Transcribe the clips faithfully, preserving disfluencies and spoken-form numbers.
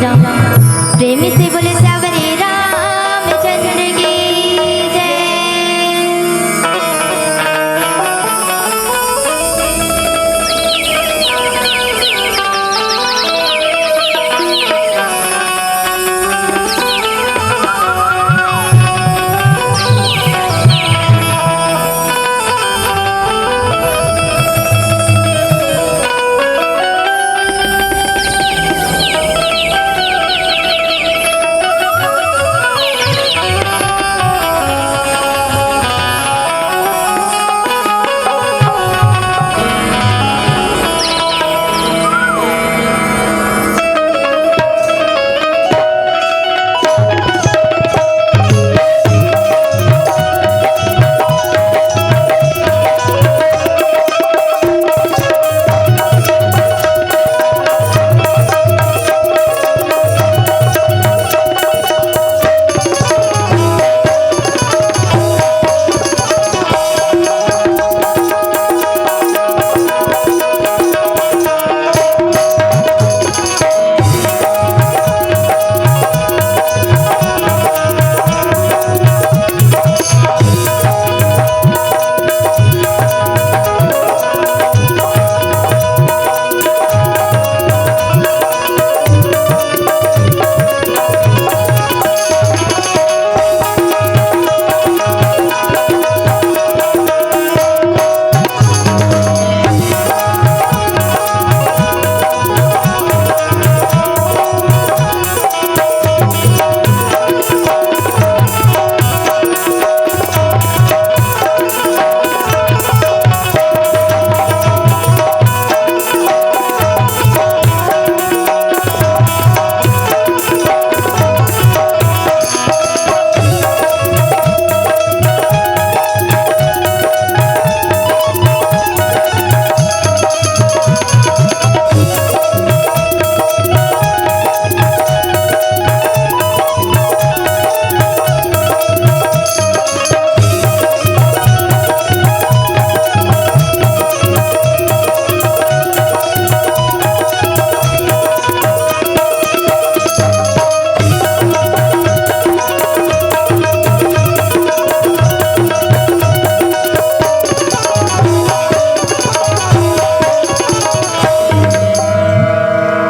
राम। प्रेमी से बोले सियावर रामचंद्र की जय।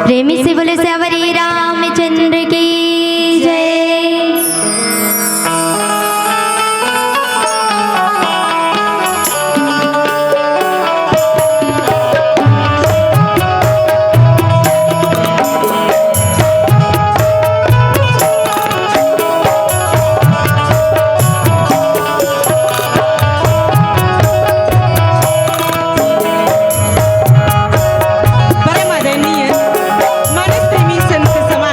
प्रेमी से बोले सियावर रामचंद्र की जय। परम आदरणीय मानस प्रेमी संत समाज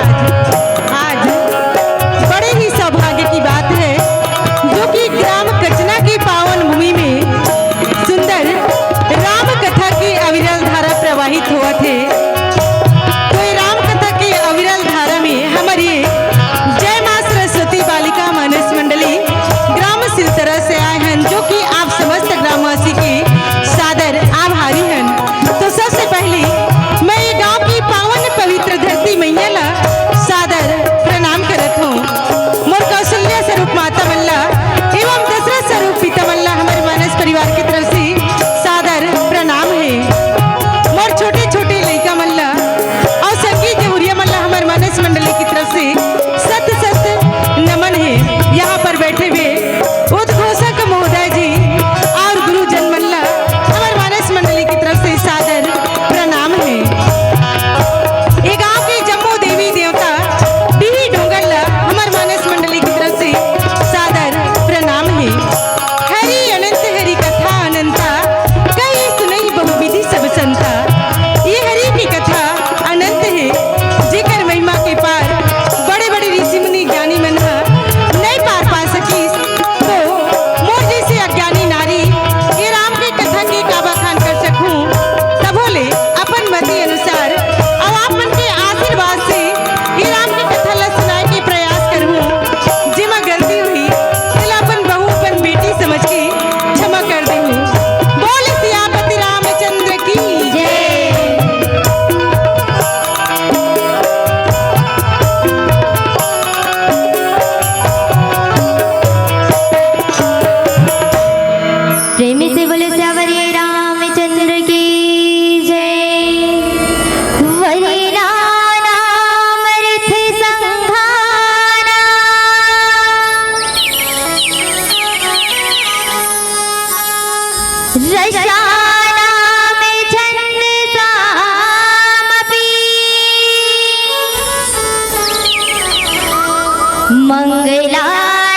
मंगला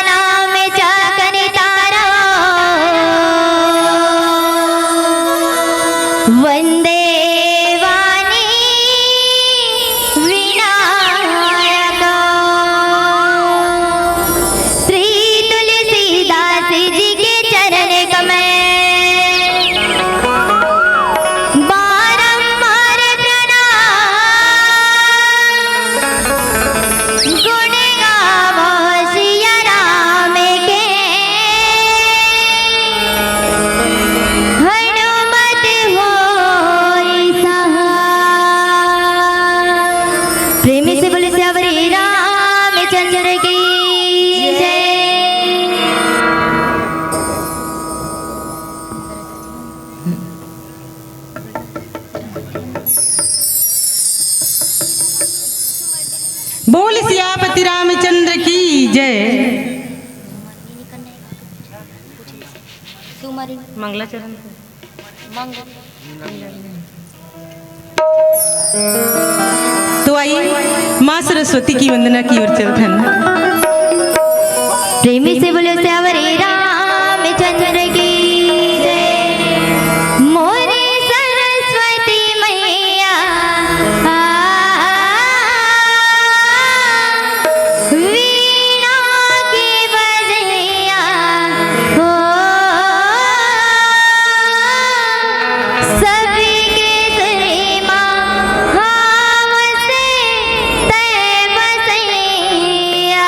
नाम चाकन तारा, वंदे वाणी विनायका। श्री तुलसीदास जी के चरण कमल, बारंबार प्रणाम। गुण गावो सिया राम के, हनुमत होई सहाय। प्रेम से बोले सियावर रामचंद्र की जय। बोल सियापति रामचंद्र की जय। मंगलाचरण। तो आइए, माँ सरस्वती की वंदना की ओर चलथन। प्रेमी से बोलो सियावर रामचंद्र की जय। मोरे सरस्वती मैया, आ, वीणा की बजैया, हो, सबके सुने माँ, हमसे तय बसैया।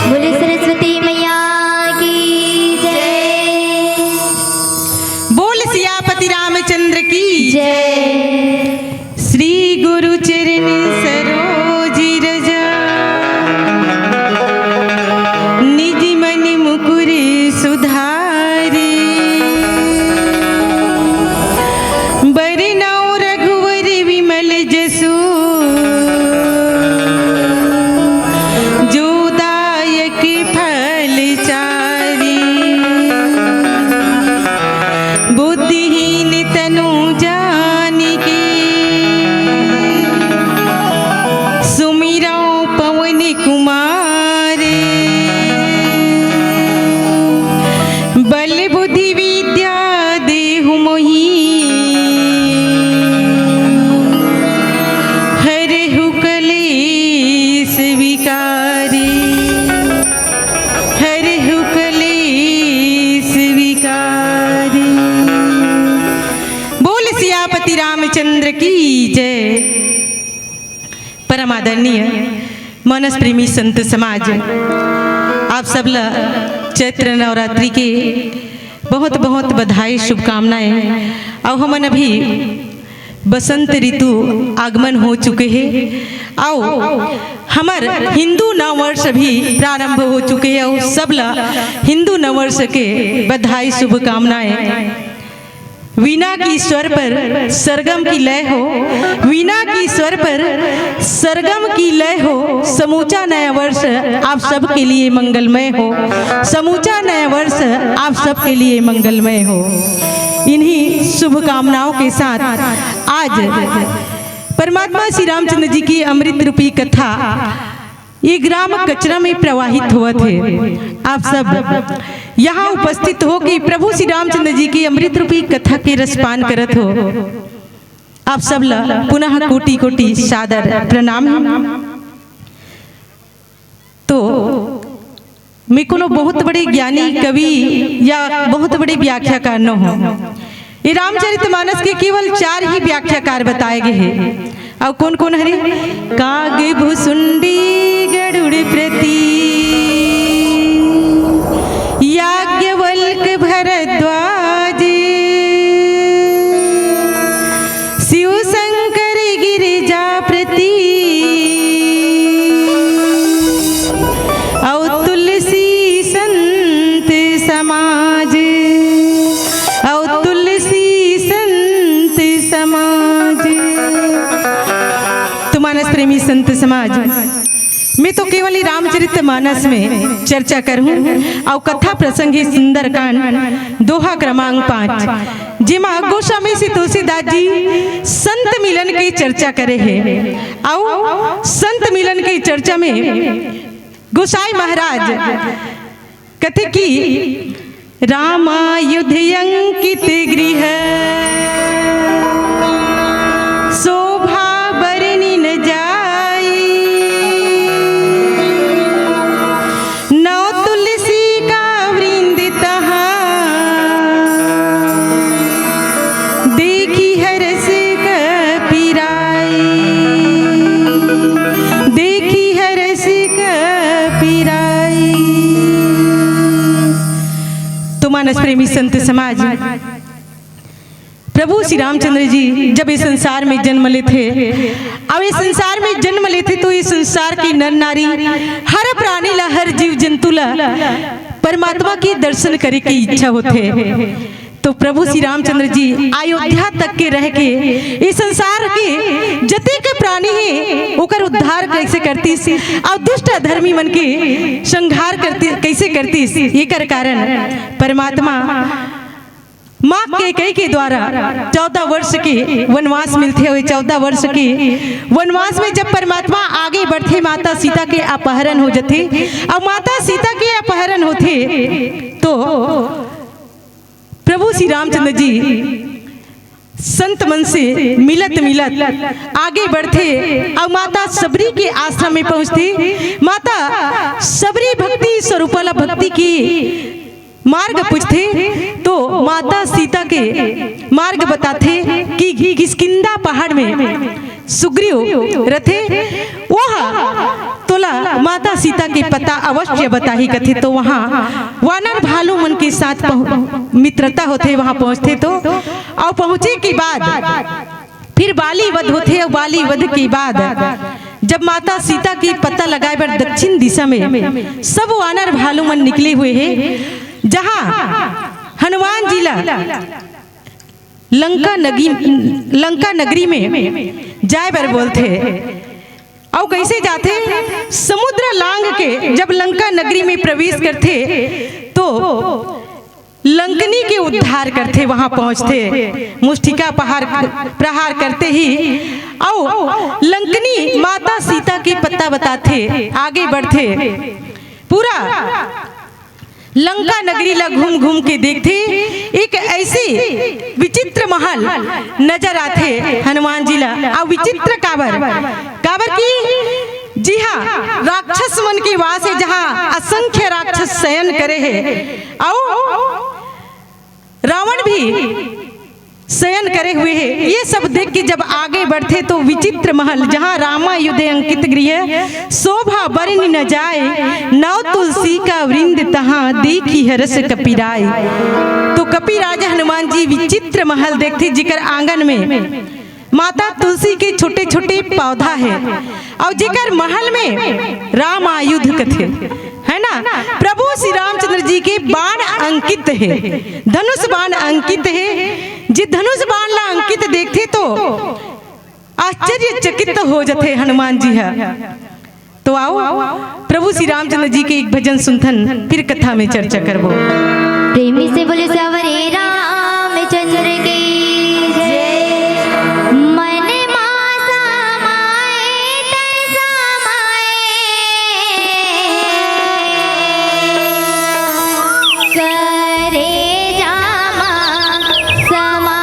बोले सरस्वती मैया की जय। बोल सियापति रामचंद्र की जय। श्री गुरु चरण सरोज रज, निज मन मुकुर सुधारी। बरनउँ रघुवर विमल जसु, जो दायक फल चारी। बुद्धिहीन तनु जानिके, सुमिरउँ पवन कुमार। बल बुद्धि विद्या देहु मोहि, हरहु कलेस विकारी। हरहु कलेस विकारी। बोल सियापति रामचंद्र की जय। परम आदरणीय मानस प्रेमी संत समाज, आप सब ला चैत्र नवरात्रि के बहुत बहुत बधाई, शुभकामनाएं। अउ हमन अभी बसंत ऋतु आगमन हो चुके हे, अउ हमर हिंदू नववर्ष भी प्रारंभ हो चुके हे, अउ सब ला हिंदू नववर्ष के बधाई, शुभकामनाएं। वीणा की स्वर पर सरगम की लय हो, वीणा की स्वर पर सरगम की लय हो। समूचा नया वर्ष आप सबके लिए मंगलमय हो, समूचा नया वर्ष आप सबके लिए मंगलमय हो। इन्हीं शुभकामनाओं के साथ आज परमात्मा श्री रामचंद्र जी की अमृत रूपी कथा ये ग्राम कचरा में प्रवाहित होवत हे। आप सब यहाँ उपस्थित हो के प्रभु श्री रामचंद्र जी की अमृत रूपी कथा के रसपान करत हो। आप सब ला पुनः कोटि कोटि सादर प्रणाम हे। तो मैं कोनो बहुत बड़े ज्ञानी कवि या बहुत बड़े व्याख्याकार न हो। ये रामचरितमानस के केवल चार ही व्याख्याकार बताए गए हे। अउ कोन कोन हरे? काग भुसुंडी गरुड़ प्रति, याज्ञवल्क भरद्वाज, शिव शंकर गिरिजा प्रति, अउ तुलसी संत समाज, अउ तुलसी संत समाज। तो मानस प्रेमी संत समाज, मैं तो केवल ही रामचरित मानस में चर्चा करहूँ। अउ कथा प्रसंग ही सुंदरकांड, दोहा क्रमांक पाँच, जेमा गोस्वामी श्री तुलसीदास जी संत मिलन के चर्चा करे हे। अउ संत मिलन के चर्चा में गोसाई महाराज कथे कि रामायुध अंकित गृह, शोभा बरनि न जाई। नौ तुलसी का वृंद तहाँ, देखी हरष कपि राई। देखी हरष कपि राई। तो मानस प्रेमी संत समाज, प्रभु श्री रामचंद्र जी जब इस संसार में जन्म लेथे, अउ इस संसार में जन्म लेथे, तो इस संसार के नर नारी, हर प्राणी ला, हर जीव जंतु ला परमात्मा के दर्शन करे के इच्छा होथे। तो प्रभु श्री रामचंद्र जी अयोध्या तक के रह के इस संसार के जतेक प्राणी हे, ओकर उद्धार कैसे करतिस, अउ दुष्ट अधर्मी मन के संहार करती, कैसे करतिस, एकर कारण परमात्मा माँ कैकेयी के द्वारा चौदह वर्ष के वनवास मिलथे। अउ चौदह वर्ष के वनवास में जब परमात्मा आगे बढ़थे, माता सीता के अपहरण हो जथे। अउ माता सीता के अपहरण होथे, तो प्रभु श्री रामचंद्र जी संत मन से मिलत मिलत आगे बढ़थे अउ माता शबरी के आश्रम में पहुंचथे। माता शबरी भक्ति स्वरूपा ला भक्ति के मार्ग पूछथे, तो माता सीता के मार्ग बताथे कि किष्किंधा पहाड़ में सुग्रीव रथे, ओह तोला माता सीता के पता अवश्य बताही कथे। तो वहाँ वानर भालू मन के साथ पहुँ-, मित्रता होथे, वहाँ पहुँचथे तो, अउ पहुँचे के बाद फिर बाली वध होथे, अउ बाली वध के बाद जब माता सीता के पता लगाए बर दक्षिण दिशा में सब वानर भालू मन निकले हुए हे, जहाँ हनुमान जी ला लंका नगी, लंका नगरी में जाए बर बोलथे। अउ कैसे जाथे? समुद्र लांग के जब लंका नगरी में प्रवेश करथे, तो लंकनी के उद्धार करथे, वहां पहुंचथे, मुष्टिका पहार, प्रहार करते ही अउ लंकनी माता सीता के पता बताथे, आगे बढ़थे। पूरा लंका नगरी ला घूम घूम के देखथे, एक ऐसी विचित्र महल नजर आथे हनुमान जी ला। अउ विचित्र काबर, काबर कि जी हाँ, राक्षस मन के वास हे, जहाँ असंख्य राक्षस शयन करे हे, अउ रावण भी शयन करे हुए हे। ये सब देख के जब आगे बढ़थे तो विचित्र महल, जहाँ रामायुध अंकित गृह, शोभा बरनि न जाय, नौ तुलसी का वृंद तहाँ, देखी हरष कपि राय। तो कपिराज हनुमान जी विचित्र महल देखथे, जिकर आंगन में माता तुलसी के छोटे-छोटे पौधा हे अउ जेकर महल में राम आयुध कथे, है ना, प्रभु श्री रामचंद्र जी के बाण अंकित हे, धनुष बाण अंकित हे। जे धनुष बाण ला अंकित देखथे तो आश्चर्यचकित हो जथे हनुमान जी ह। तो आओ, प्रभु श्री रामचंद्र जी के एक भजन सुनथन, फिर कथा में चर्चा करबो। प्रेमी से बोले सवरे रामचंद्र की जय। मन मा समाए तन समाए, करे जामा समा।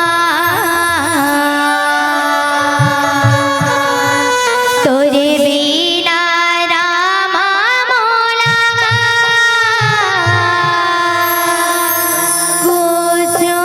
तोरे बिना रामा मोला कुछो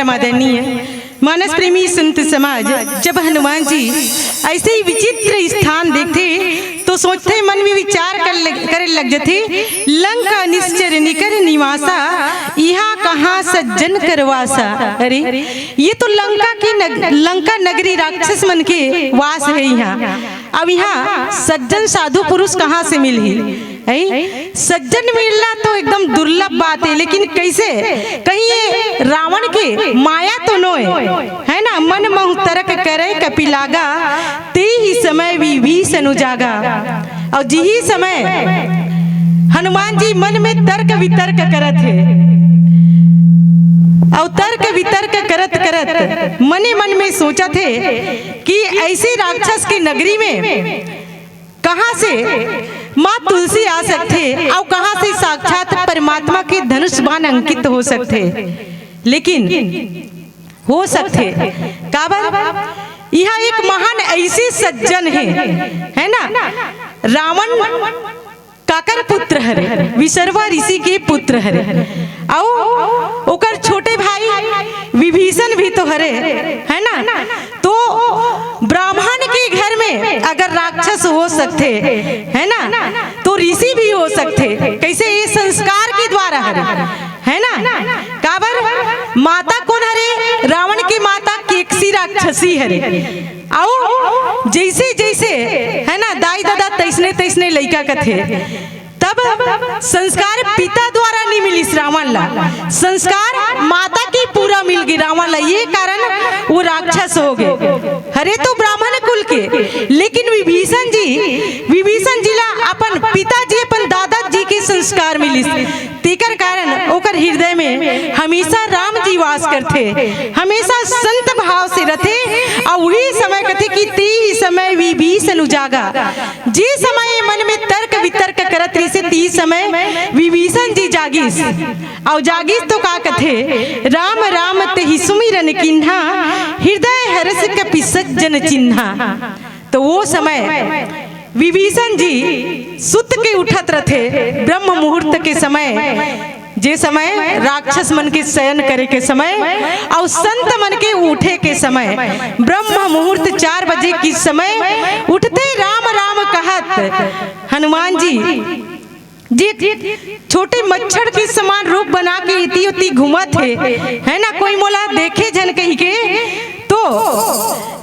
आदरणीय मानस प्रेमी संत समाज, जब हनुमान जी ऐसे ही विचित्र स्थान देखथे, तो सोचथे, मन में विचार कर लग, करे लग जथे, "लंका निश्चर निकर निवासा, इहाँ कहाँ सज्जन करवासा।" अरे, ये तो लंका की नग, लंका नगरी, राक्षस मन के वास है इहाँ। अब इहाँ सज्जन साधु पुरुष कहाँ से मिलही? हैं? सज्जन मिलना तो एकदम दुर्लभ बात है, लेकिन कैसे? कहीं ये रावण के माया तो नोय, है ना? "मन महु तरक करे कपि लागा, तेहि समय विभीषन उजागा।" और जिही समय हनुमान जी मन में तर्क वितर्क करत हे, और तर्क वितर्क करत करत मने मन में सोचत हे कि ऐसे राक्षस के नगरी में कहाँ से माँ तुलसी आ सकथे, और कहाँ से साक्षात परमात्मा के धनुष बाण अंकित हो सकथे। लेकिन हो सकथे, काबर? यहाँ एक महान ऐसे सज्जन हे, है ना? रावण काकर पुत्र हरे? विशर्वा ऋषि के पुत्र हरे। अउ ओकर छोटे भाई विभीषण भी तो हरे, है ना? तो ब्राह्मण के घर में अगर राक्षस हो सकथे, है ना, तो ऋषि भी हो सकथे। कैसे? ये संस्कार के द्वारा हरे, है ना? काबर? माता कोन हरे? रावण की माता केकसी राक्षसी हरे। अउ जैसे जैसे, है ना, दाई ददा तैसने तैसने लइका कथे, तब संस्कार पिता द्वारा नहीं मिलिस रावण ला, संस्कार माता की पूरा मिल गई रावण ला, ये कारण वो राक्षस हो गए। हरे तो ब्राह्मण कुल के, लेकिन विभीषण जी, विभीषण जी ला अपन पिताजी, अपन दादाजी के संस्कार मिलिस, तेकर कारण ओकर हृदय में हमेशा राम जी वास करथे, हमेशा संत भाव से रथे। और वही समय कथे कि "तेहि समय विभीषण उजागा", जे समय मन में तर्क वितर्क करत रहिसे, ती समय विभीषण जी जागिस। और जागिस तो का कथे, "राम राम तेहि सुमिरन कीन्हा, हृदय हरष कपि सज्जन चिन्हा।" तो वो समय विभीषण जी सुत के उठत रथे, ब्रह्म मुहूर्त के समय, जे समय राक्षस मन के शयन करे के समय, और संत मन के उठे के समय, ब्रह्म मुहूर्त चार बजे के समय उठते राम राम कहत हनुमान जी, जे छोटे मच्छर के समान रूप बना के इति उति घूमत हे, है ना, कोई मोला देखे झन कहि के, तो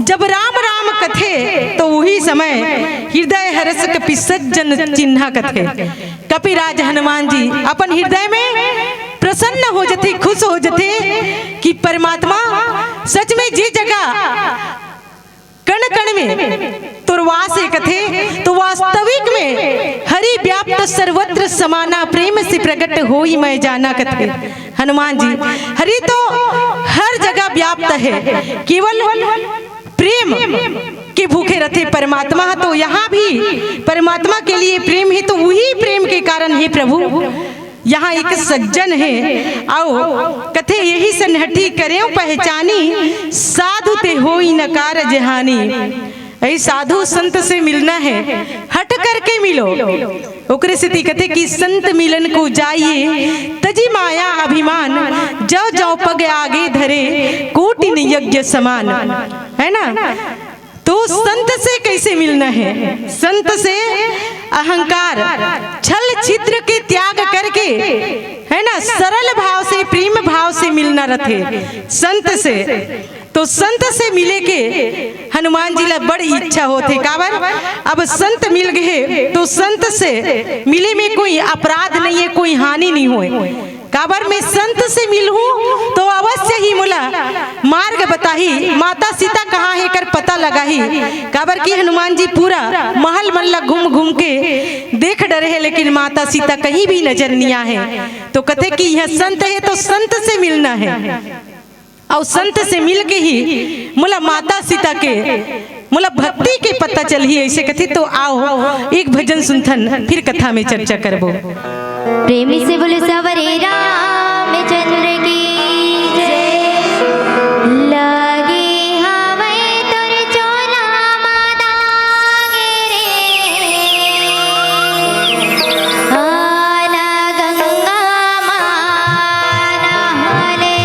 जब राम राम कथे, तो वही समय हृदय हरष कपि सज्जन चिन्हा कथे। कपिराज हनुमान जी अपन हृदय में प्रसन्न हो जथे, खुश हो जथे कि परमात्मा सच में जे जगह कण कण में तोर वास हे कथे, तो वास्तविक में हरि व्याप्त सर्वत्र समाना, प्रेम से प्रगट होई मैं जाना कथे हनुमान जी। हरि तो हर जगह व्याप्त हे, केवल प्रेम के भूखे रथे परमात्मा। तो यहाँ भी परमात्मा के लिए प्रेम हे, तो वही प्रेम के कारण हे प्रभु। यहाँ एक सज्जन हे, अउ कथे, "यही सन्हठी करेव पहचानी, साधु ते होई न कारज हानि।" ऐ साधु संत से मिलना हे, हट करके मिलो। ओकरे सेती कथे कि "संत मिलन को जाइए, तजी माया अभिमान, जौ जौ पग आगे धरे, कोटिन यज्ञ समान।" है ना? तो संत से कैसे मिलना हे? संत से अहंकार, छल छिद्र के त्याग करके, है ना, सरल भाव से, प्रेम भाव से मिलना रथे संत से। तो संत से मिले के हनुमान जी ला बड़ इच्छा होथे। काबर? अब संत मिल गए तो संत से मिले में कोई अपराध नहीं है, कोई हानि नहीं होए। काबर मैं संत से मिलहूँ तो अवश्य ही मोला मार्ग बताही, माता सीता कहाँ हे कर पता लगाही। काबर कि हनुमान जी पूरा महल मन ला घूम घूम के देख डरे हे, लेकिन माता सीता कहीं भी नजर नहीं आहे। तो कथे कि यह संत हे तो संत से मिलना हे, अउ संत से मिल के ही मोला माता सीता के, मोला भक्ति के पता चलही। ऐसे कथे तो आओ एक भजन सुनथन, फिर कथा में चर्चा करबो। प्रेमी से बोले सवरे रामचंद्र की जय। लगे हवै तोर चोला मा दाग रे, आना गंगा मा नहा ले।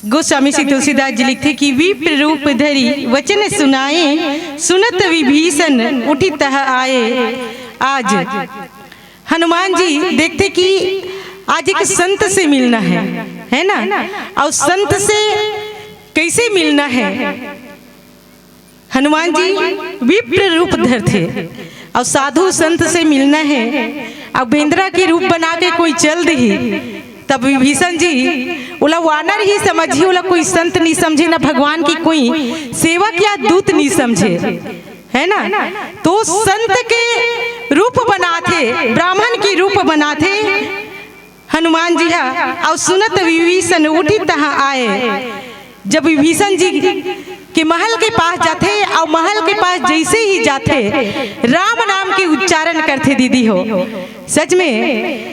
गोस्वामी श्री तुलसीदास जी लिखथे कि विप्र रूप धरि वचन सुनाए, सुनत विभीषण उठि तह आए। आज हनुमान जी देखथे कि आज एक संत से मिलना है, है ना? अउ संत से कइसे मिलना है? हनुमान जी विप्र रूप धरथे अउ साधु संत से मिलना है, अउ बेंदरा के रूप बना के कोई चल दिही, तब विभीषण जी ओला वानर ही समझही, ओला कोई संत नहीं समझे, ना भगवान की कोई सेवक या दूत नहीं समझे, है ना? तो संत के रूप बनाथे, ब्राह्मण के रूप बनाथे हनुमान जी हा। अउ सुनत विभीषण उठि तहाँ आए। जब विभीषण जी के महल के पास जाथे अउ महल के पास जइसे ही जाथे, राम नाम के उच्चारण करथे दीदी हो। सच में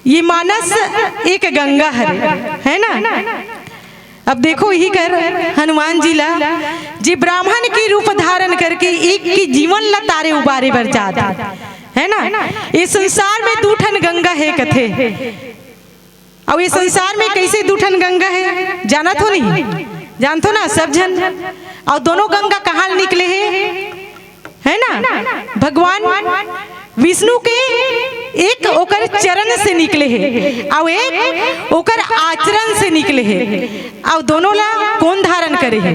ये मानस एक गंगा हरे, है ना? अब देखो इही कर हनुमान जी ला, जे ब्राह्मण के रूप धारण करके एक के जीवन ला तारे उबारे बर जात हे, है ना? ये संसार में दू ठन गंगा हे कथे, अउ ये संसार में कइसे दू ठन गंगा हे, जानत हो नहीं? जानथो ना सब झन? अउ दोनों गंगा कहाँ ले निकले हे, है ना? भगवान विष्णु के एक ओकर चरण से निकले हे, अउ एक ओकर आचरण से निकले हे, अउ दोनों ला कोन धारण करे हे?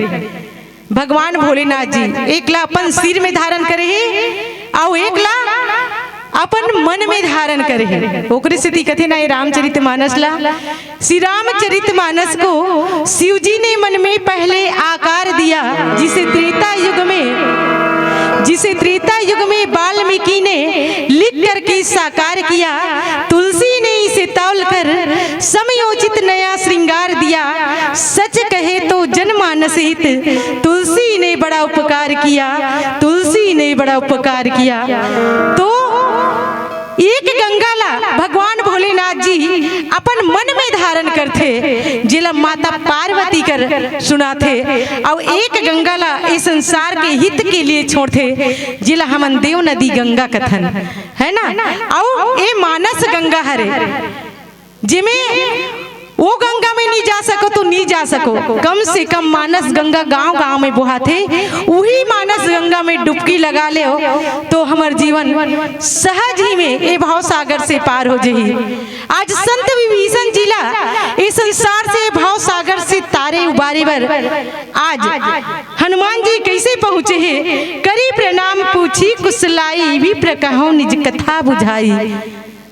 भगवान भोलेनाथ जी। एक ला अपन सिर में धारण करे हे, अउ एक ला अपन मन में धारण करे हे। ओकरे सेती कथे ना ये रामचरित मानस ला, श्री रामचरित मानस को शिव जी ने मन में पहले आकार दिया, जिसे त्रेता युग में, जिसे त्रेता युग में वाल्मीकि ने लिख करके साकार किया। तुलसी ने इसे तौल कर समयोचित नया श्रृंगार दिया। सच कहे तो जनमानस हित, तुलसी ने बड़ा उपकार किया, तुलसी ने बड़ा उपकार किया। तो एक गंगा ला भगवान भोलेनाथ जी अपन मन में धारण करथे, जेला माता पार्वती कर सुनाथे, अउ एक गंगा ला इस संसार के हित के लिए छोड़थे, जेला हमन देव नदी गंगा कथन, है ना? अउ ए मानस गंगा हरे, जेमे वो गंगा में नहीं जा सको तो नहीं जा सको, कम से कम मानस गंगा गांव गांव में बोहाथे, उही मानस गंगा में डुबकी लगा ले हो तो हमर जीवन सहज ही में ए भाव सागर से पार हो जही। आज संत विभीषण जी ला ए संसार से, ए भाव सागर से तारे उबारे बर आज हनुमान जी कइसे पहुंचे हे? करी प्रणाम पूछी कुशलाई, विप्र कहो निज कथा बुझाई।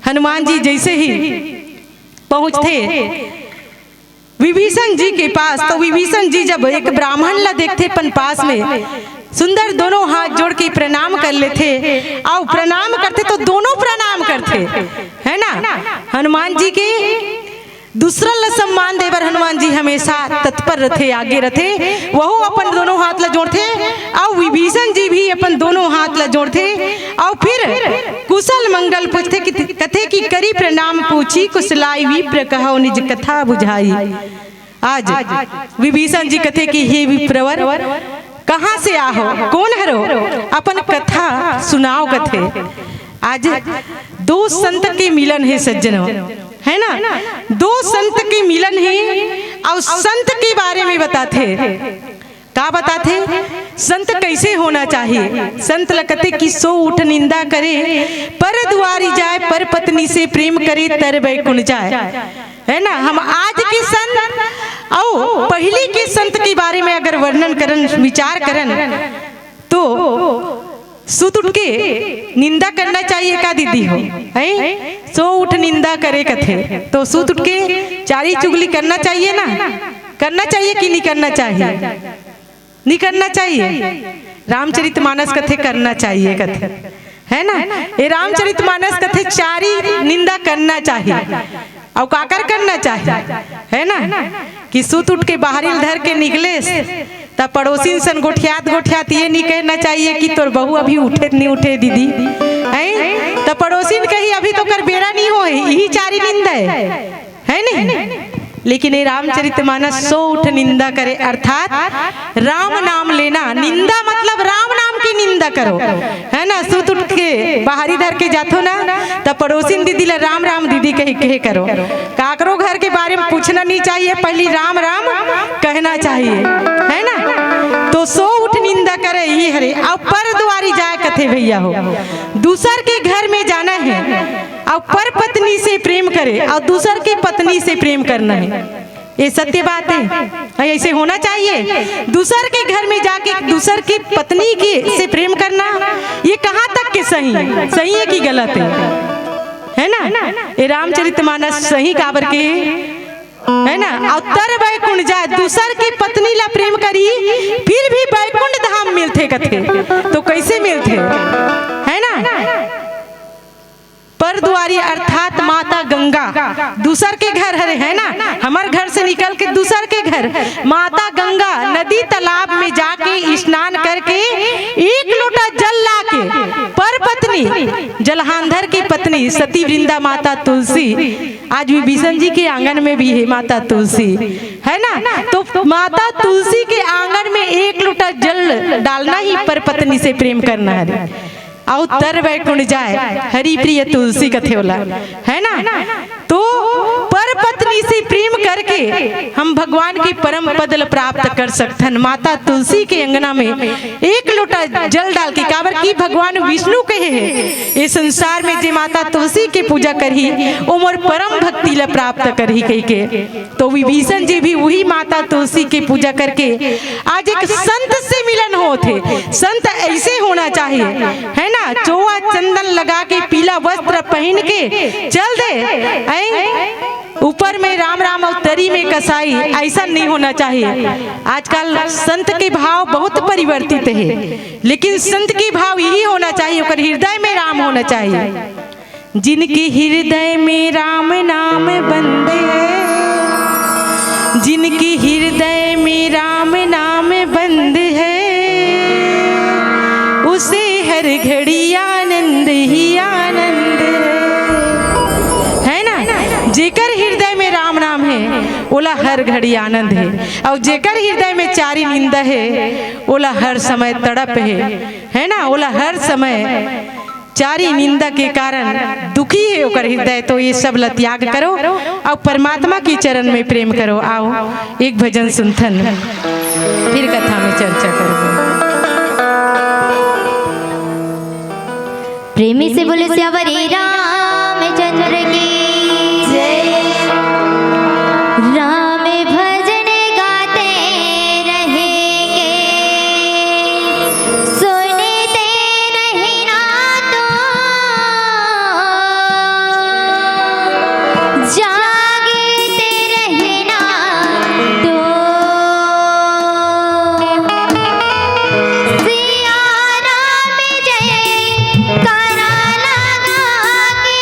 हनुमान जी जइसे ही पहुंचथे विभीषण जी के पास, तो विभीषण जी जब एक ब्राह्मण ला देखथे अपन पास में, सुंदर दोनों हाथ जोड़ के प्रणाम कर लेथे, अउ प्रणाम करथे तो दोनों प्रणाम करथे, है ना? हनुमान जी के दूसरा ला सम्मान देबर हनुमान जी हमेशा तत्पर रथे, आगे रथे। वहू अपन दोनों हाथ ला जोड़थे, अउ विभीषण जी भी अपन दोनों हाथ ला जोड़थे, अउ फिर कुशल मंगल पूछथे कि, कथे कि करी प्रणाम पूछी कुशलाई, विप्र कहो निज कथा बुझाई। आज विभीषण जी कथे कि हे विप्रवर, कहाँ से आहो, कोन हरो, अपन कथा सुनाओ कथे। आज दो संत के मिलन हे सज्जनों, है ना? दो संत के मिलन हे, अउ संत के बारे में बताथे। का बताथे? संत कइसे होना चाहिए? संत ल कथे कि सो उठ निंदा करे, पर दुआरी जाए, पर पत्नी से प्रेम करे, तर बैकुंठ जाए। है ना? हम आज के संत अउ पहिली के संत के बारे में अगर वर्णन करन, विचार करन, तो सुत उठ के निंदा करना चाहिए का दीदी हो? हैं? सो उठ निंदा करे कथे, तो सुत उठ के चारी चुगली करना चाहिए ना? करना चाहिए कि नहीं करना चाहिए? नहीं करना चाहिए। रामचरित मानस कथे करना चाहिए कथे, है ना? ये रामचरित मानस कथे चारी निंदा करना चाहिए। अउ काकर करना चाहिए, है ना? कि सुत उठ के बाहरी ल धर के निकलेस, त पड़ोसिन सन गोठियात गोठियात ये नहीं कहना चाहिए कि तोर बहू अभी उठे नहीं उठे दीदी, हैं? त पड़ोसिन कही अभी तो कर बेरा नहीं होए, यही चारी निंदा है, है नहीं? लेकिन ये रामचरित मानस सो उठ निंदा करे, अर्थात राम नाम लेना, निंदा मतलब राम नाम की निंदा करो, है ना? सुत उठ के बाहरी धर के जाथो ना, त पड़ोसिन दीदी ला राम राम दीदी कहे, कहे करो। काकरो घर के बारे में पूछना नहीं चाहिए, पहली राम राम कहना चाहिए, है ना? तो सो उठ निंदा करे, ये हरे। अउ पर दुआरी जाए कथे भैया हो, दूसर के घर में जाना है, अउ पर पत्नी से प्रेम करे, अउ दूसर के पत्नी से प्रेम करना है। ये सत्य बात है, ऐसे होना चाहिए। दूसर के घर में जाके दूसर की पत्नी के से प्रेम करना, ये कहाँ तक के सही, सही है कि गलत है? है ना? ये रामचरितमानस सही काबर के, है ना? अउ तर बैकुंठ जाए, दूसर की पत्नी ला प्रेम करी, फिर भी बैकुंठ धाम मिलथे कथे, तो कैसे मिलथे? है ना? पर दुआरी अर्थात माता गंगा, दूसर के घर हरे, है ना? हमर घर से निकल के दूसर के घर, माता गंगा नदी तालाब में जाके स्नान करके एक लोटा जल लाके पर पत्नी, जलहांधर की पत्नी सती वृंदा माता तुलसी, आज विभीषण जी के आंगन में भी है माता तुलसी, है ना? तो माता तुलसी के आंगन में एक लोटा जल डालना ही पर पत्नी से प्रेम करना है। अउ तर बैकुंठ जाए, हरि प्रिय तुलसी कथे ओला, है ना? तो पर पत्नी से प्रेम करके हम भगवान के परम पद ल प्राप्त कर सकथन। माता तुलसी के अंगना में एक लोटा जल डाल के, काबर कि भगवान विष्णु कहे हे, ये संसार में जे माता तुलसी के पूजा करही, ओ मोर परम भक्ति ल प्राप्त करही, कहि के। तो विभीषण जी भी वही माता तुलसी के पूजा करके आज एक संत से मिलन होत हे। संत ऐसे होना चाहिए, है ना? चोवा चंदन लगा के, पीला वस्त्र पहन के चल दे, ऐं ऊपर में राम राम अउ तरी में कसाई, ऐसा नहीं होना चाहिए। आजकल संत के भाव बहुत परिवर्तित है, लेकिन संत के भाव यही होना चाहिए, ओकर हृदय में राम होना चाहिए। जिनके हृदय में राम नाम बंद है, जिनके हृदय में राम नाम बंद है, उसे हर घड़ी आनंद ही आनंद है, है ना? जेकर हृदय में राम नाम है, ओला हर घड़ी आनंद है, अउ जेकर हृदय में चारी निंदा है, ओला हर समय तड़प है, है ना? ओला हर समय चारी निंदा के कारण दुखी है ओकर हृदय, तो ये सब ला त्याग करो अउ परमात्मा के चरण में प्रेम करो। आओ, एक भजन सुनथन, फिर कथा में चर्चा करबो। प्रेमी से बोले सियावर रामचंद्र की जय। राम भजन गाते रहेंगे, सुनते रहना तो, जागते रहना तो। सिया राम जय करा लगा के।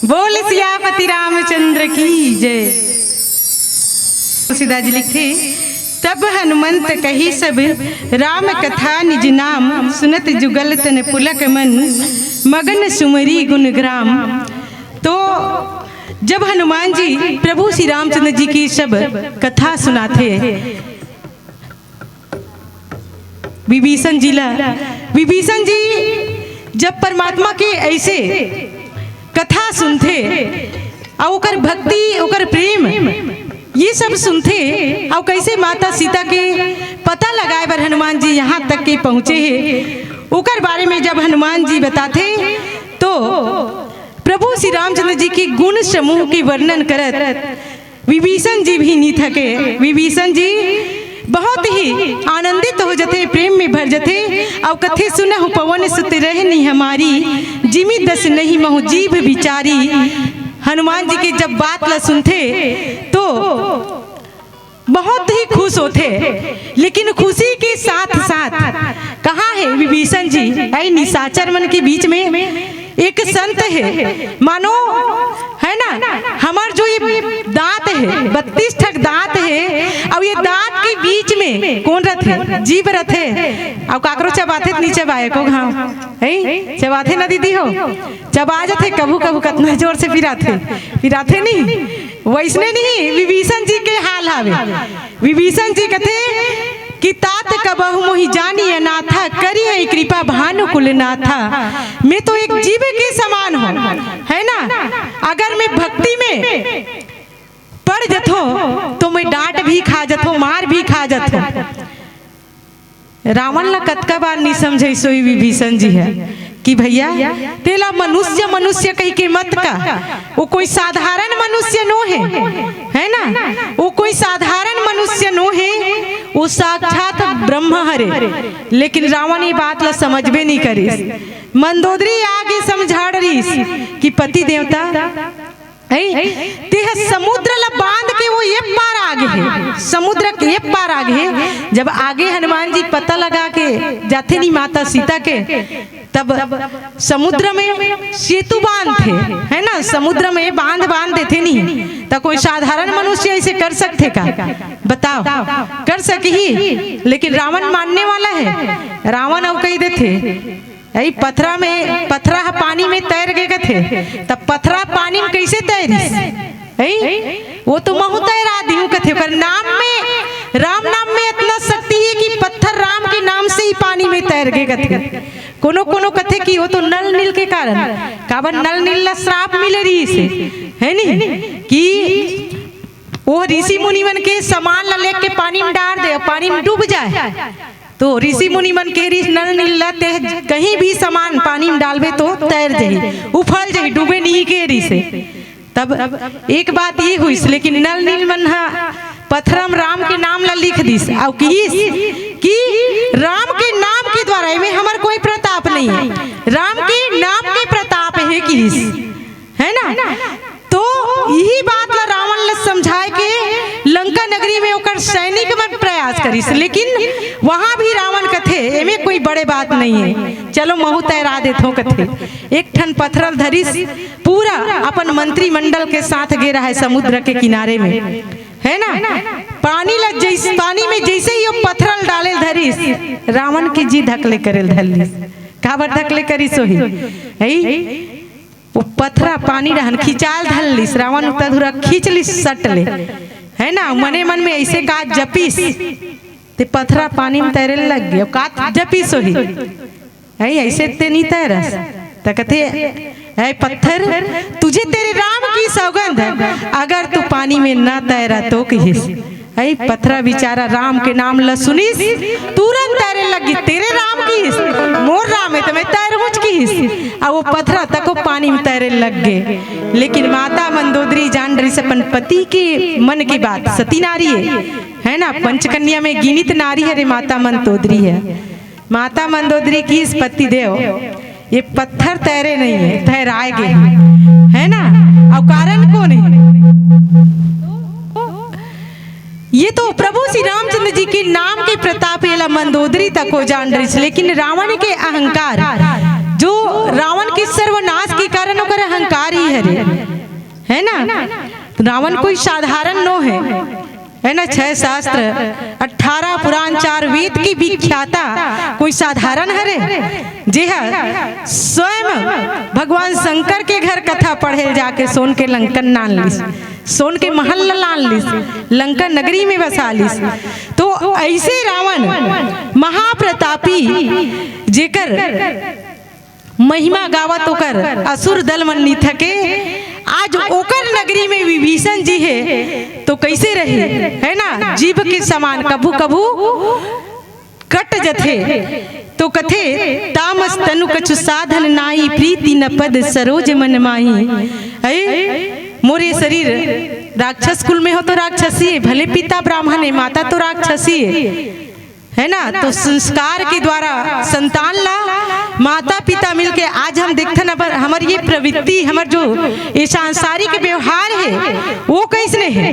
बोल सियापति रामचंद्र की जय। तुलसीदास जी लिखथे, तब हनुमंत कही सब राम कथा निज नाम, सुनत जुगल तन पुलक मन मगन सुमरी गुण ग्राम। तो जब हनुमान जी प्रभु श्री रामचंद्र जी की सब कथा सुनाथे विभीषण जी ला, विभीषण जी जब परमात्मा के ऐसे कथा सुनथे अउ ओकर भक्ति, ओकर प्रेम, ये सब सुनथे अउ कैसे माता सीता के पता लगाए बर हनुमान जी यहाँ तक के पहुँचे हे, ओकर बारे में जब हनुमान जी बताथे तो प्रभु श्री रामचंद्र जी के गुण समूह के वर्णन करत विभीषण जी भी नी थके। विभीषण जी बहुत ही आनंदित हो जथे, प्रेम में भर जथे। अउ कथे, सुनहु पवन सुत रहनी हमारी, जिमि दस नहीं महु जीभ बिचारी। हनुमान जी के जब बात ला सुनथे तो बहुत ही खुश होथे, लेकिन खुशी के साथ साथ कहाँ हे विभीषण जी? ऐ निशाचर मन के बीच में एक संत हे, मानो, है ना, हमर जो ये दांत हे, बत्तीस ठक दांत हे, अउ ये दांत के बीच में कोन रथे? जीभ रथे। अउ काकरो चबाथे त नी चबाए को घाव, है? चबाथे ना दीदी हो? चबा जथे कभू कभू, कतना जोर से पिराथे, पिराथे नहीं? वैसने नहीं, विभीषण जी के हाल हावे। विभीषण जी कथे कि तात कबहु मोहि जानी अनाथा, करी है कृपा भानु कुलनाथा। मैं तो एक जीव के समान हूँ, है ना? अगर मैं भक्ति में पड़ जथो तो मैं डांट भी खा जथो, मार भी खा जथो। रावण ला कतका बार नी समझाइस होही विभीषण जी ह कि भैया, तेला मनुष्य मनुष्य कहि के मत कह, वो कोई साधारण मनुष्य नो हे, है ना? वो कोई साधारण मनुष्य नो हे, वो साक्षात ब्रह्म हरे। लेकिन रावण ये बात ला समझबे नी करिस। मंदोदरी आगे समझा डरिस कि पति देवता, है? तेह समुद्र ला बांध के वो ये पार आगे हे, समुद्र के ये पार आगे हे। जब आगे हनुमान जी पता लगा के जाथे नी माता सीता के, तब समुद्र में सेतु बांधथे, है ना? समुद्र में बांध बांध देथे नी, त कोई साधारण मनुष्य ऐसे कर सकथे का? बताओ, कर सकही? लेकिन रावण मानने वाला हे। रावण अउ कहि देथे, ऐ पथरा में, पथरा ह पानी में तैर गे कथे, त पथरा पानी में कैसे तैरिस? ऐ वो तो महू तैरा दिहूं कथे, पर नाम में, राम नाम में इतना शक्ति हे कि पत्थर राम के नाम से ही पानी में तैर गे कथे। कोनो कोनो कथे कि वो तो नल नील के कारण, काबर नल नील ला श्राप मिले रहिस हे, है नी? कि वो ऋषि मुनि मन के सामान ला लेके पानी में डार दे, पानी में डूब जाए, तो ऋषि मुनि मन के ऋषि नल नील ला ते कहीं भी सामान पानी में डालबे तो तैर जाही, उफल जाही, डूबे नहीं के ऋषि। तब एक बात ये हुई, लेकिन नल नील मन हा पथरा म राम के नाम ला लिख दिस, अउ किहिस कि राम के नाम के द्वारा एमे हमर कोई प्रताप नहीं है, राम के नाम के प्रताप है किहिस, है ना? तो यही बात ला रावण ला समझाए के लंका नगरी में ओकर सैनिक मन प्रयास करिस, लेकिन वहां भी रावण कथे, "एमे कोई बड़े बात नहीं है, चलो महू तैरा देथो," कथे। एक ठन पथरल धरिस, पूरा अपन मंत्रिमंडल के साथ गे रहा है समुद्र के किनारे में, है ना? पानी ला जैस-, पानी में जैसे ही वो पथरल डाले धरिस, रावण के जी धकले करे धरिस। काबर धकले करिस होही? है? वो पथरा पानी रहन खिंचाल धर लिस, रावण उतना धुरा खींच लिस सट ले, है ना? मने मन में ऐसे का जपिस, ते पथरा पानी में तैरे लग गए। का जपिस होही? है, ऐसे ते नहीं तैरस। त कथे, "ऐ पत्थर, तुझे तेरे राम की सौगंध, अगर तू पानी में ना तैरा तो," किहिस। ऐ पथरा बेचारा राम के नाम ल सुनिस, तुरंत तैरे लग गे, "तेरे राम किहिस, मोर राम है त मैं तैरहूंच," किहिस। अउ वो पथरा तको पानी में तैरे लग गे। लेकिन माता मंदोदरी जान रहिस अपन पति के मन की बात, सती नारी है, है ना, पंचकन्या में गिनित नारी हरे माता मंदोदरी ह। माता मंदोदरी किहिस, "पति देव, ये पत्थर तैरे नहीं है, तैराए गे है, है ना? अउ कारण कोन है?" ये तो प्रभु श्री रामचंद्र जी के नाम के प्रताप, एला मंदोदरी तको जान रहिस, लेकिन रावण के अहंकार, जो रावण के सर्वनाश के कारण ओकर अहंकार ही हरे, है ना? रावण कोई साधारण नो है, है ना? छह शास्त्र, अठारह पुराण, चार वेद की विख्याता कोई साधारण हरे? जे ह स्वयं भगवान शंकर के घर कथा पढ़े ल जाके सोन के लंकन लान लिस, सोन के महल ल लान लिस, लंका नगरी में बसा लिस। तो ऐसे रावण महाप्रतापी, जेकर महिमा गावत ओकर असुर दल मन नी थके, आज ओकर नगरी में विभीषण जी हे, तो कैसे रहे, है ना? जीभ के समान कभू कभू कट जथे। तो कथे, तामस तनु कछु साधन नाई, प्रीति न पद सरोज मन माही। ऐ मोरे शरीर राक्षस कुल में हो तो राक्षसी है, भले पिता ब्राह्मण है, माता तो राक्षसी है, है ना? तो संस्कार के द्वारा संतान ला माता पिता मिलके, आज हम देखथन, अब हमर ये प्रवृत्ति, हमर जो ये सांसारिक व्यवहार है, वो कैसने है,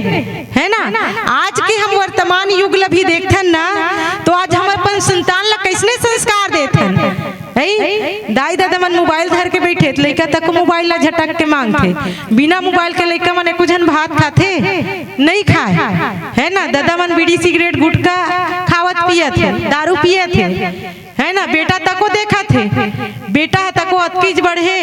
है ना? आज के हम वर्तमान युग ला भी देखथन ना, तो आज हम अपन संतान ला कैसने संस्कार देथन? ऐ दाई ददा मन मोबाइल धर के बैठे, त लइका तक मोबाइल ला झटक के मांगथे। बिना मोबाइल के लइका मन एको झन भात खाथे? नहीं खाए, है ना? ददा मन बीड़ी सिगरेट गुटखा खावत पियत हे, दारू पियत हे, है ना? बेटा तको देखत हे, बेटा ह तको अतकीच बढ़े,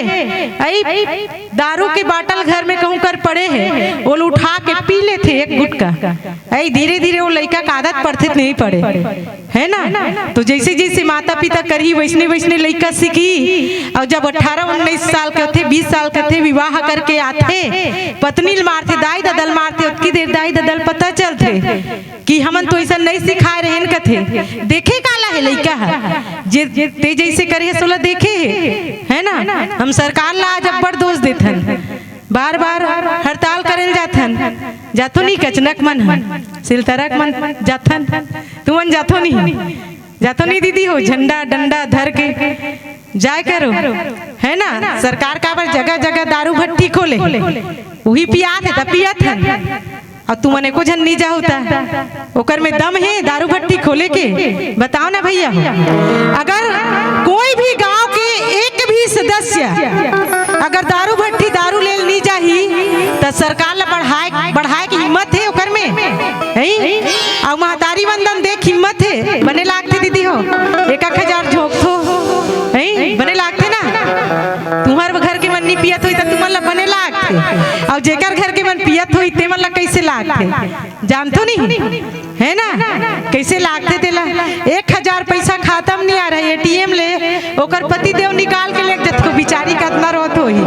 ऐ दारू के बाटल घर में कहूं कर पड़े हे, ओला उठा के पी लेथे एक गुटका। ऐ धीरे धीरे वो लइका के आदत पड़थे त नहीं पड़े, है ना? तो जैसे जैसे माता पिता करही, वैसने वैसने लइका सीखही। और जब अठारह उन्नीस साल के होथे, बीस साल के होथे, विवाह करके आथे, पत्नी ल मारथे, दाई ददा ल मारथे, ओतकी देर दाई ददा ल पता चलथे कि हमन तो ऐसा नहीं सिखाए रहेन कथे। देखे काला हे लइका ह, जे ते जैसे करे हे सोला देखे हे, है ना? हम सरकार ला आज अब्बड़ दोष देथन, बार बार हड़ताल करे ल जाथन, जाथो नहीं कचनक मन ह, सिलतरक मन जाथन, तुमन जाथो नहीं, जाथो नहीं दीदी हो, झंडा डंडा धर के जाए करो, है ना? सरकार काबर जगह जगह दारू भट्टी खोले, उही पियात हे त पियत हन, अउ तुमन एको झन नी जाहू त ओकर में दम हे दारू भट्टी खोले के? बताओ ना भैया हो। अगर कोई भी गांव के एक भी सदस्य अगर दारू भट्टी दारू लेल नी जाही त सरकार ला बढ़ाए, बढ़ाए के हिम्मत हे ओकर में? हैं? अउ महतारी वंदन देख हिम्मत हे? बने लागथे दीदी हो, एक एक हजार झोंकथो, हैं? बने लागथे ना? तुम्हर घर के मन नी पियत होही त तुमन ला बने लागथे, अउ जेकर घर के मन पियत होही ते मन ला कैसे लागथे? जानथो नहीं, है ना? कैसे लागथे तेला? एक हजार पैसा खाता में नहीं आ रहा है, एटीएम ले ओकर पति देव निकाल के ले जथे, बिचारी कतना रोत होही,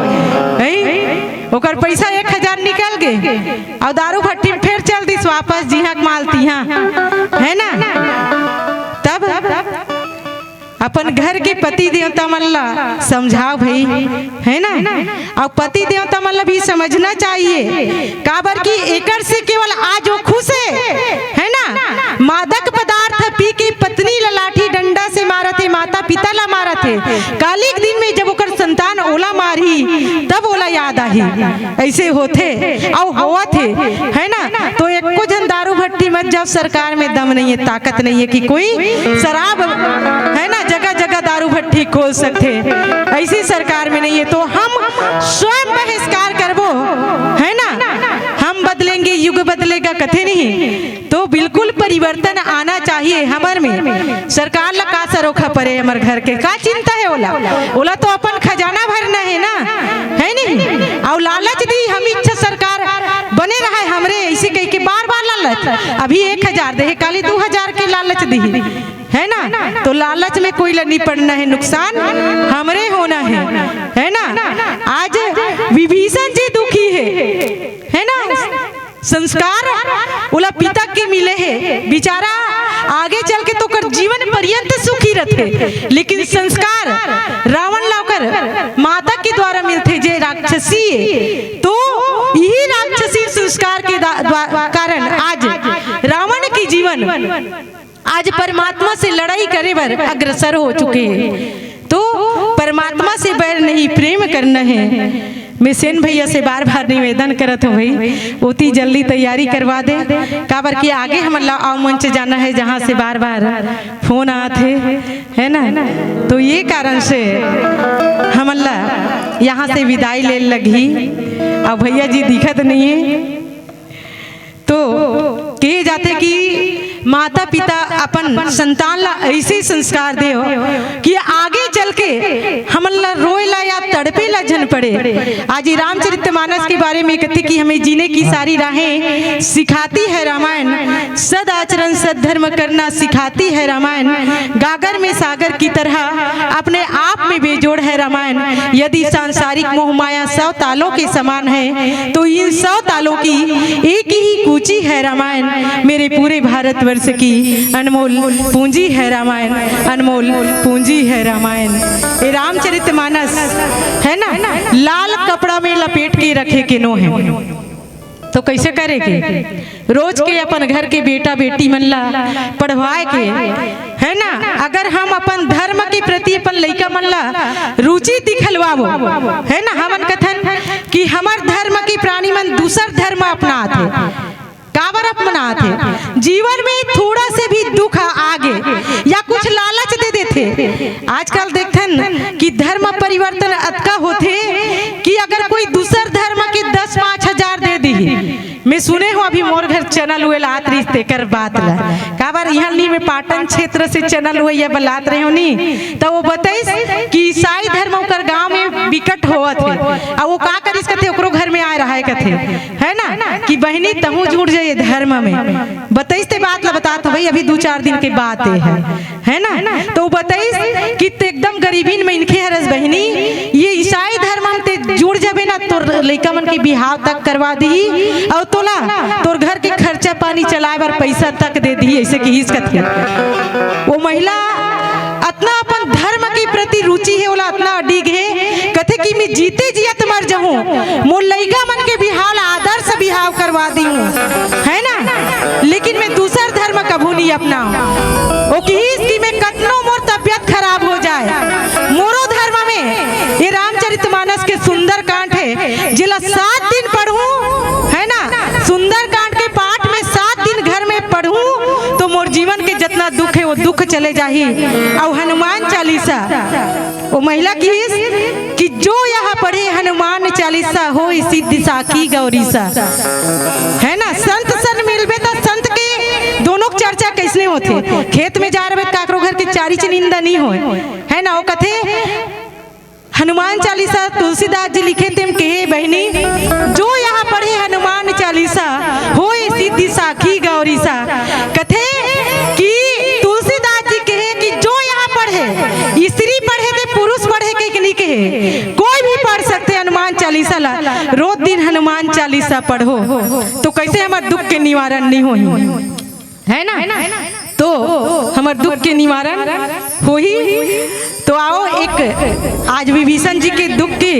हैं? ओकर पैसा एक हजार निकल गे, अउ दारू भट्टी में फेर चल दिस वापस, जिहां के माल तिहां, है ना? तब अपन घर के पति देवता मन ला समझाओ भाई, है ना? अउ पति देवता मन ला भी समझना चाहिए, काबर कि एकर से केवल आज वो खुश हे, है ना? मादक पदार्थ पी के पत्नी ला लाठी डंडा से मारत हे, माता पिता ला मारत हे, काली के दिन में जब ओकर संतान ओला मारही तब ओला याद आही। ऐसे होथे अउ होवत हे, है ना? तो एको झन दारू भट्टी मत जाओ, सरकार में दम नहीं है, ताकत नहीं है कि कोई शराब, है ना, जगह जगह दारू भट्टी खोल सकथे, ऐसी सरकार में नहीं है। तो हम स्वयं बहिष्कार करबो, है ना? हम बदलेंगे, युग बदलेगा कथे नहीं, तो बिल्कुल परिवर्तन आना चाहिए हमर में। सरकार ला का सरोखा परे हमर घर के, का चिंता हे ओला? ओला तो अपन खजाना भरना हे ना, है नहीं? अउ लालच दी, हम इच्छा सरकार बने रहे हमरे, ऐसे कह के बार बार लालच। अभी एक हजार देहे, काली दू हजार के लालच दी, है ना? तो लालच में कोई ला नहीं पड़ना है, नुकसान हमरे होना है, है ना? आज विभीषण जी दुखी हे, है ना? संस्कार ओला पिता के मिले हे, बेचारा आगे चल के तो ओकर जीवन पर्यंत सुखी रथे, लेकिन संस्कार रावण ला ओकर माता के द्वारा मिलथे, जे राक्षसी हे। तो यही राक्षसी संस्कार के दा-, द्वा-, कारण आज रावण के जीवन आज परमात्मा से लड़ाई करे बर अग्रसर हो चुके हे। तो परमात्मा से बैर नहीं, प्रेम करना हे। मैं सेन भैया से बार बार निवेदन करत हूँ भाई, ओती जल्दी तैयारी करवा दे, काबर कि आगे हमन ला अउ मंच जाना हे, जहाँ से बार बार फोन आत हे, है ना? तो ये कारण से हमन ला यहाँ से विदाई ले लगही। अब भैया जी दिखत नहीं है। तो कहे जाथे कि माता पिता अपन संतान ला ऐसे संस्कार दे हो कि आगे चल के हमन ला रोए ला या तड़पे ला झन पड़े। आज ये रामचरितमानस के बारे में कथे कि हमें जीने की सारी राहें सिखाती है रामायण, सदाचरण सद्धर्म करना सिखाती है रामायण, गागर में सागर की तरह अपने आप में बेजोड़ है रामायण। यदि सांसारिक मोह माया सौ तालों के समान है, तो इन सौ तालों की एक ही कूंजी है रामायण। मेरे पूरे भारतवर्ष की अनमोल पूंजी है रामायण, अनमोल पूंजी है रामायण। ये रामचरितमानस है ना, लाल कपड़ा में लपेट के रखे के नो है। तो कैसे करे के? रोज के अपन घर के बेटा बेटी मन ला पढ़वाए के, है ना? अगर हम अपन धर्म के प्रति अपन लइका मन ला रुचि दिखलवाबो, है ना, हमन कथन कि हमर धर्म के प्राणी मन दूसर धर्म अपनात हे। काबर अपनात हे? जीवन में थोड़ा से भी दुख आगे या कुछ लालच दे देथे। आजकल देखथन कि धर्म परिवर्तन अतका होथे कि अगर कोई दूसर धर्म के दस पाँच हजार दे दिही, मैं सुने हूँ अभी मोर घर चैनल हुए लात रहिस तेकर बात ला। काबर इहाँ नी मैं पाटन क्षेत्र से चैनल हुए ये बलात रहे हूँ नी, तो वो बताइस कि ईसाई धर्म ओकर गांव में बिकट होवत हे। अब वो का करिस कथे ओकरो घर में आए रहा है कथे, है ना, कि बहिनी तहूँ जुड़ जाए धर्म में। बताइस ते बात ला बतात हूँ भाई, अभी दो चार दिन के बात ये है, है ना? तो वो बताइस कि ते एकदम गरीबीन मनखे हरस बहिनी, ये ईसाई धर्म में ते जुड़ जाबे ना, तोर लइका मन के बिहाव तक करवा दिही, अउ तोला तोर घर के खर्चा पानी चलाए बर पैसा तक दे दिही, ऐसे किहिस कथे। वो महिला अतना अपन धर्म के प्रति रुचि हे, ओला अतना अडिग हे, कथे कि मैं जीते जियत मर जाहूं, मोर लइका मन के बिहाव ला आदर्श बिहाव करवा दिहूं, है ना, लेकिन मैं दूसर धर्म कभू नहीं अपनाऊं। वो किहिस कि मैं कतनो मोर तबियत खराब हो जाए, मोरो धर्म में ये रामचरितमानस के सुंदरकांड हे, जेला सात दिन पढ़ूं, है ना, सुंदरकांड के पाठ में सात दिन घर में पढ़ूं, तो मोर जीवन के जितना दुख हे, वो दुख चले जाही। अउ हनुमान चालीसा, वो महिला किहिस कि जो यह पढ़े हनुमान चालीसा, होय सिद्धि साखी गौरीसा। है ना, संत सन मिलबे त संत के दोनों के चर्चा कैसने होथे? खेत में जा रहे त काकरो घर के चारी च निंदा नहीं होय, है ना? वो कथे हनुमान चालीसा तुलसीदास जी लिखे तेम कहे बहिनी, जो यह पढ़े हनुमान चालीसा, होय सिद्धि साखी गौरीसा। कथे कि तुलसीदास जी कहे कि जो यह पढ़े, स्त्री पढ़े ते पुरुष पढ़े के नहीं कहे, कोई भी पढ़ सकथे हनुमान चालीसा ला। रोज दिन हनुमान चालीसा पढ़ो, तो कैसे हमर दुख के निवारण नहीं होही, है ना? तो हमर दुख के निवारण होही। तो आओ, एक आज विभीषण जी के दुख के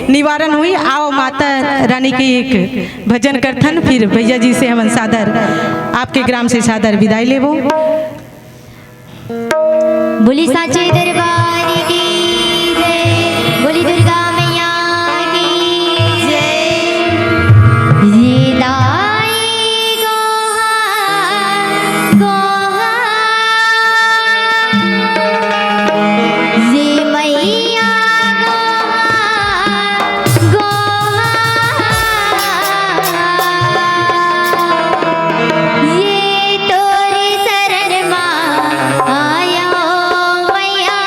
निवारण होही। आओ, माता रानी के एक भजन करथन, फिर भैया जी से हमन सादर, आपके ग्राम से सादर विदाई लेबो। बोली सांचे दरबार की जय, बोली दुर्गा मैया की जय। ये दाई गोहार, गोहार, ये मैया गोहार, गोहार। ये तोरे शरण मा आयो मैया,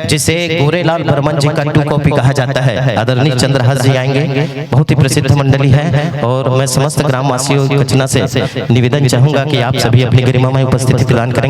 जिसे गोरेलाल बर्मन जी का टू कॉपी कहा जाता है, आदरणीय चंद्रहास जी आएंगे। बहुत ही प्रसिद्ध मंडली है और मैं समस्त ग्रामवासियों की रचना से निवेदन चाहूंगा कि आप सभी अपनी गरिमामय उपस्थिति प्रदान करेंगे।